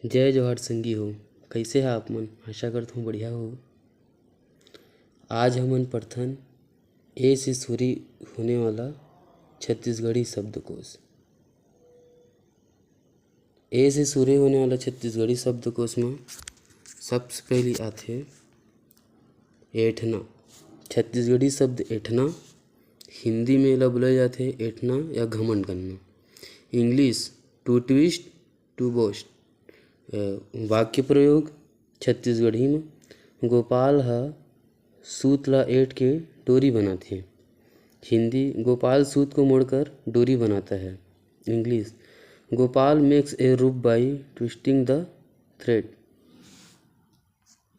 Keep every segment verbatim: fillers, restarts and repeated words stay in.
जय जोहार संगी हो, कइसे हा आप मन? आशा करत हूँ बढ़िया हो। आज हमन पढ़थन ए से शुरू होने वाला छत्तीसगढ़ी शब्दकोश। ए से शुरू होने वाला छत्तीसगढ़ी शब्दकोश म सबसे पहली आथे एठना। छत्तीसगढ़ी शब्द एठना, हिंदी में एला बोले जाथे एठना या घमंड करना। English, to twist, to boast। अ, वाक्य प्रयोग छत्तीसगढ़ी में, गोपाल ह सूत ला एठ के डोरी बनाथे। हिंदी, गोपाल सूत को मोड़कर डोरी बनाता है। English, Gopal makes a rope by twisting the thread।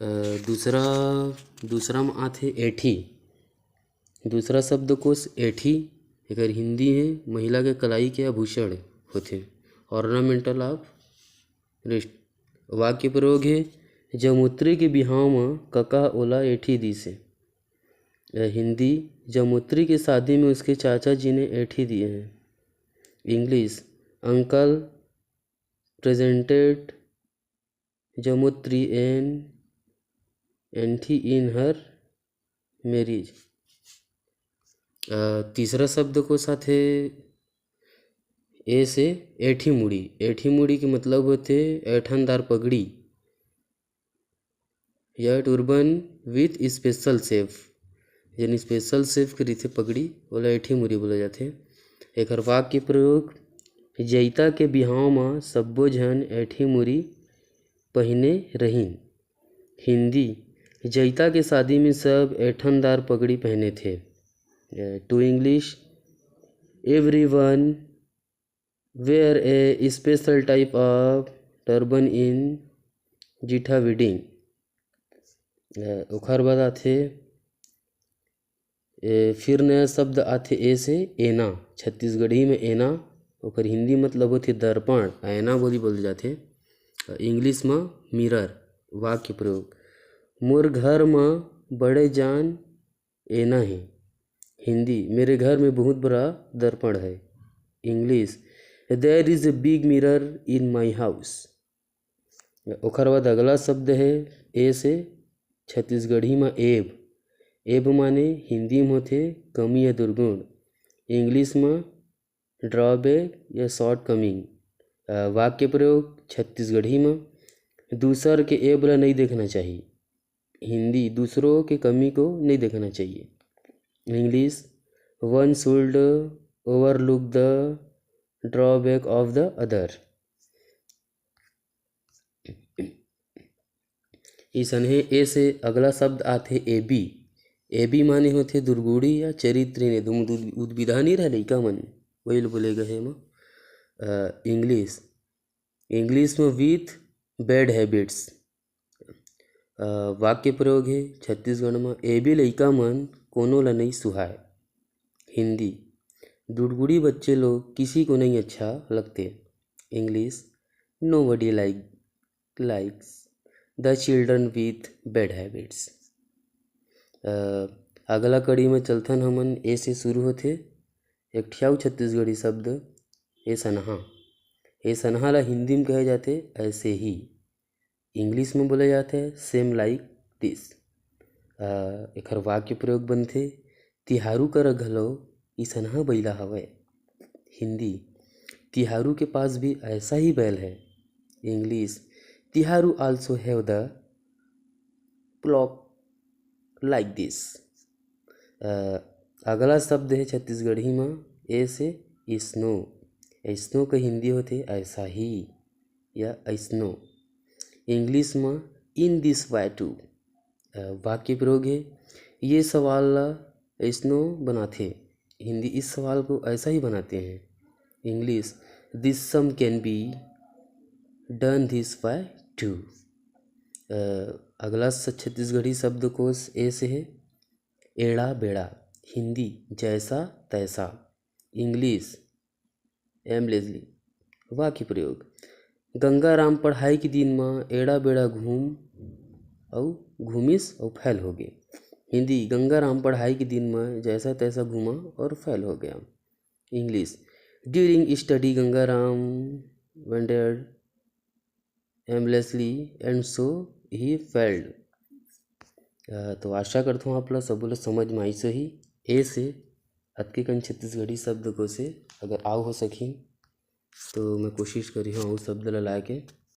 अ, दूसरा, दूसरा में आथे एठी। दूसरा शब्दकोश एठी, एकर हिंदी हे महिला के कलाई के आभूषण होथे, ornamental of wrist। वाक्य प्रयोग हे, जमुत्री के बिहाव म कका ओला एठी दिस हे। अ, हिंदी, जमुत्री के शादी में उसके चाचा जी ने एठी दिए हैं। English, uncle presented जमुत्री an एठी in her marriage। अ, तीसरा शब्दकोश आथे ए से एठी मुड़ी। एठी मुड़ी के मतलब होथे ऐठनदार पगड़ी या turban with special shape। जेन special shape के रहिथे पगड़ी, ओला एठी मुड़ी बोले जाथे। एकर वाक्य प्रयोग, जइता के बिहाव म सब्बो झन एठी मुड़ी पहिने रहिन। हिंदी, जइता के शादी में सब ऐठनदार पगड़ी पहने थे। To English, everyone wear a special type of turban in Jetha wedding। अ, ओखर बाद आथे, ए, फिर नया शब्द आथे ए से एना। छत्तीसगढ़ी में एना, ओकर हिंदी मतलब होथे दर्पण, ऐना बोली बोले जाथे। अ, English म mirror। वाक्य प्रयोग, मोर घर म बड़े जान एना हे। हिंदी, मेरे घर में बहुत बड़ा दर्पण है। English, there is a big mirror in my house। ओखर बाद अगला शब्द हे ए से छत्तीसगढ़ी म एब। एब माने हिंदी म होथे कमी या दुर्गुण, English म drawback या shortcoming। अ, वाक्य प्रयोग छत्तीसगढ़ी म, दूसर के एब ल नइ देखना चाही। हिंदी, दूसरों के कमी को नहीं देखना चाहिए। English, one should overlook the drawback of the other। इसने ए से अगला शब्द आथे एबी। एबी माने होथे दुर्गुड़ी या चरित्र ने दुम-, दुद-, उद्विधा नहीं रहे लइका मन, वही ल बोले गए हे म। अ, English, English में with bad habits। अ, वाक्य प्रयोग हे छत्तीसगढ़ में, एबी लइका मन कोनो ला नइ सुहाय। हिंदी, दुड़गुड़ी बच्चे लोग किसी को नहीं अच्छा लगते। English, nobody like, likes the children with bad habits। अ, अगला कड़ी में चलथन हमन, ए से शुरू होथे एक ठियाऊ छत्तीसगढ़ी शब्द, ए सनहा। ए सनहा ला हिंदी में कहे जाथे ऐसे ही। English में बोले जाथे same like this। अ, एखर वाक्य प्रयोग बनथे, तिहारू करा घलो इसनहा बइला हवय। हिंदी, तिहारू के पास भी ऐसा ही बैल है। English, तिहारू also have the plough like this। अ, अगला शब्द है छत्तीसगढ़ी में, ए से snow। Snow का हिंदी होथे ऐसा ही या ऐसनो। English में in this way too। अ, वाक्य प्रयोग है, ये सवाल ला ऐसनो बनाथे। हिंदी, इस सवाल को ऐसा ही बनाते हैं। English, this sum can be done this way too। अ, अगला स-, छत्तीसगढ़ी शब्दकोश ए से है, एड़ा बेड़ा। हिंदी, जैसा तैसा। English, aimlessly। वाक्य प्रयोग, गंगाराम पढ़ाई के दिन म एड़ा बेड़ा घूम अउ घूमिस अउ फेल होगे। हिंदी, गंगाराम पढ़ाई के दिन म जैसा तैसा घूमा और फेल हो गया। English, during study Gangaram wandered aimlessly and so he fell. तो आशा करथों आप ला सबो ला समझ में आइस होही। ए से अतके कन छत्तीसगढ़ी शब्दकोश से अगर आऊ हो सकही तो मैं कोशिश करिहूँ अउ शब्द ला लाए के।